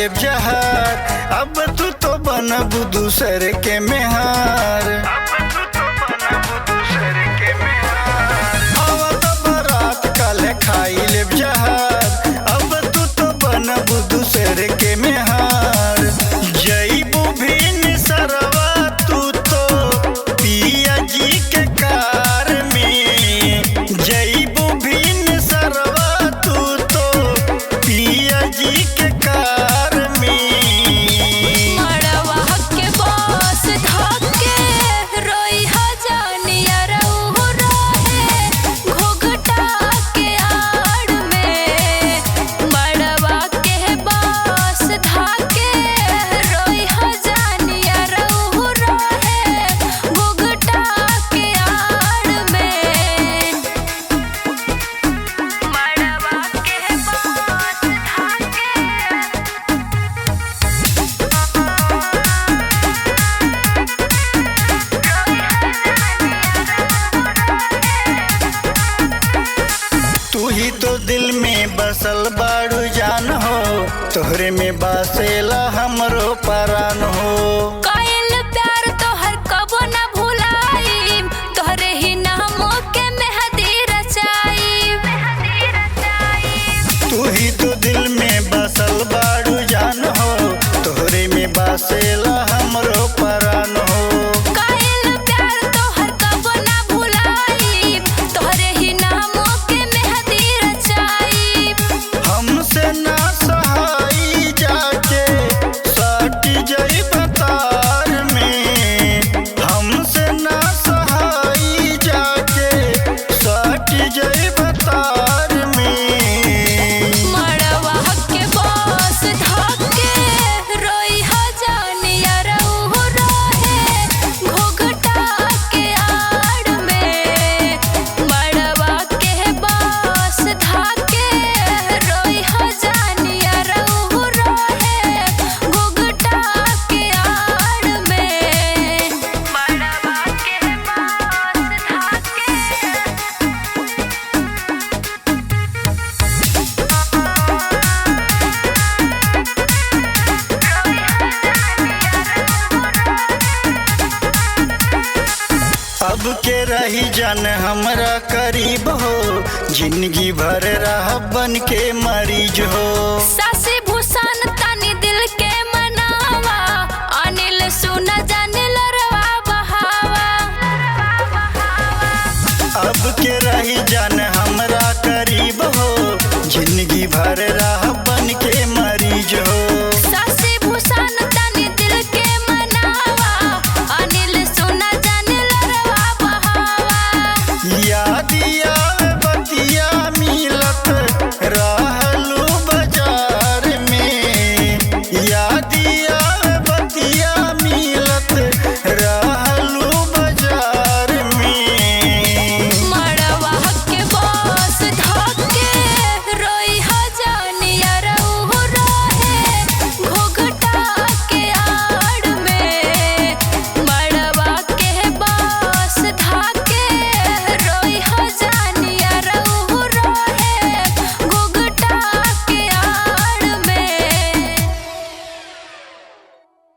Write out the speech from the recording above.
लेब जहर, अब तू तो बनबू दूसर के मेहार। आवत बारात काले खाई लेब जहर, अब तू तो बनबू दूसर के मेहार। जईबू भीन सरवा तू तो पिया जी के कार में, जईबू भीन सरवा तू तो पिया जी के कार में। मड़वा के बस धके रोई हजानिया रहू रहे घोघटा के आड़ में। मड़वा के बस धके रोई हजानिया रहू रहे घोघटा के आड़ में। मड़वा के बस धके तू ही तो दिल में बसल बाड़ू जान हो, तोहरे में बसेला हमरो परान हो। कायल प्यार तोहर कबो न भुलाईम, तोहरे ही नाम के मेहंदी रचाईम। तू ही तो दिल में बसल बाड़ू जान हो, तोहरे में बसेला हमरो परान हो। कायल प्यार तोहर कबो न भुलाईम, तोहरे ही नाम के मेहंदी रचाईम। हमसे ना सहाई जाके सट जई बतार में, हमसे ना सहाई जाके सट जई बतार में। मड़वा के बस धके रोई हजानिया रहू रहे घोघटा के आड़ में। मड़वा के बस धके रोई हजानिया रहू रहे घोघटा के आड़ में। मड़वा के बस धके अब के रही जान हमरा करीब हो, जिंदगी भर रह बन के मरीज हो। सा